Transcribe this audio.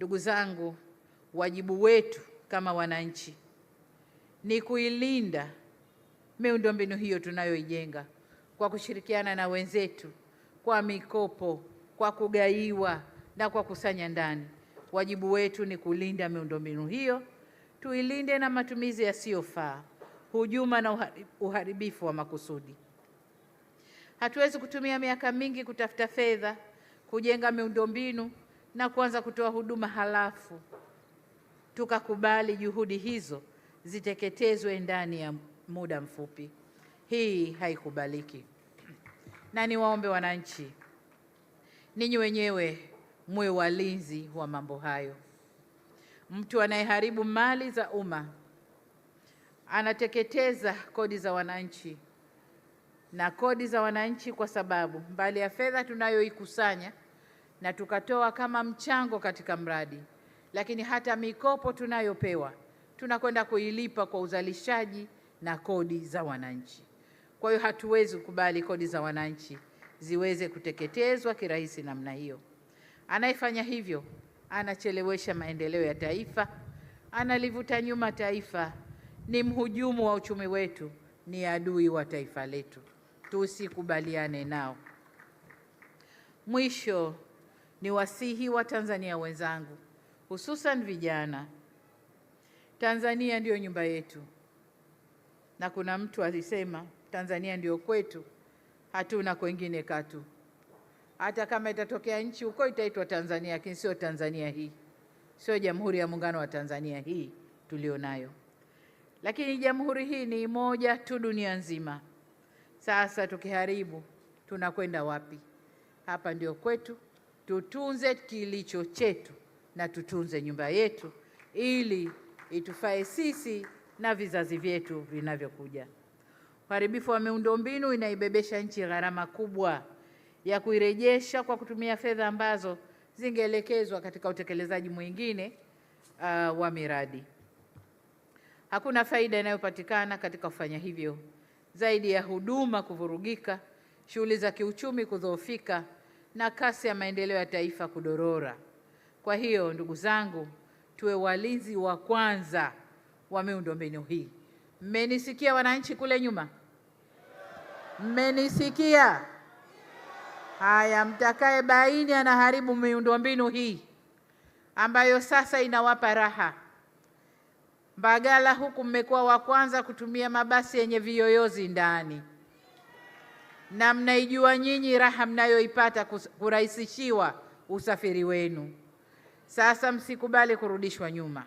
Ndugu zangu, wajibu wetu kama wananchi ni kuilinda miundombinu hiyo tunayoijenga kwa kushirikiana na wenzetu, kwa mikopo, kwa kugaiwa na kwa kusanya ndani. Wajibu wetu ni kulinda miundombinu hiyo, tuilinde na matumizi yasiyofaa, hujuma na uharibifu wa makusudi. Hatuwezi kutumia miaka mingi kutafuta fedha kujenga miundombinu na kuanza kutoa huduma halafu tukakubali juhudi hizo ziteketezwe ndani ya muda mfupi. Hii haikubaliki. Na niwaombe wananchi, ninyi wenyewe mwe walinzi wa mambo hayo. Mtu anayeharibu mali za umma anateketeza kodi za wananchi na kodi za wananchi, kwa sababu mbali ya fedha tunayoikusanya na tukatoa kama mchango katika mradi, lakini hata mikopo tunayopewa tunakwenda kuilipa kwa uzalishaji na kodi za wananchi. Kwa hiyo hatuwezi kukubali kodi za wananchi ziweze kuteketezwa kirahisi namna hiyo. Anayefanya hivyo anachelewesha maendeleo ya taifa, analivuta nyuma taifa, ni mhujumu wa uchumi wetu, ni adui wa taifa letu. Tusikubaliane nao. Mwisho, ni wasihi wa Tanzania wenzangu, hususan vijana. Tanzania ndiyo nyumba yetu, na kuna mtu alisema Tanzania ndiyo kwetu, hatuna kwengine katu. Hata kama itatokea nchi huko itaitwa Tanzania, lakini sio Tanzania hii, sio Jamhuri ya Muungano wa Tanzania hii tulionayo. Lakini jamhuri hii ni moja tu dunia nzima. Sasa tukiharibu tunakwenda wapi? Hapa ndio kwetu. Tutunze kilicho chetu na tutunze nyumba yetu ili itufae sisi na vizazi vyetu vinavyokuja. Uharibifu wa miundombinu inaibebesha nchi gharama kubwa ya kuirejesha kwa kutumia fedha ambazo zingeelekezwa katika utekelezaji mwingine wa miradi. Hakuna faida inayopatikana katika kufanya hivyo zaidi ya huduma kuvurugika, shughuli za kiuchumi kudhoofika na kasi ya maendeleo ya taifa kudorora. Kwa hiyo ndugu zangu, tuwe walinzi wa kwanza wa miundombinu hii. Mmenisikia wananchi kule nyuma? Mmenisikia? Haya, mtakaye baini anaharibu miundombinu hii ambayo sasa inawapa raha. Mbagala huku mmekuwa wa kwanza kutumia mabasi yenye viyoyozi ndani, na mnaijua nyinyi raha mnayoipata kurahisishiwa usafiri wenu. Sasa msikubali kurudishwa nyuma.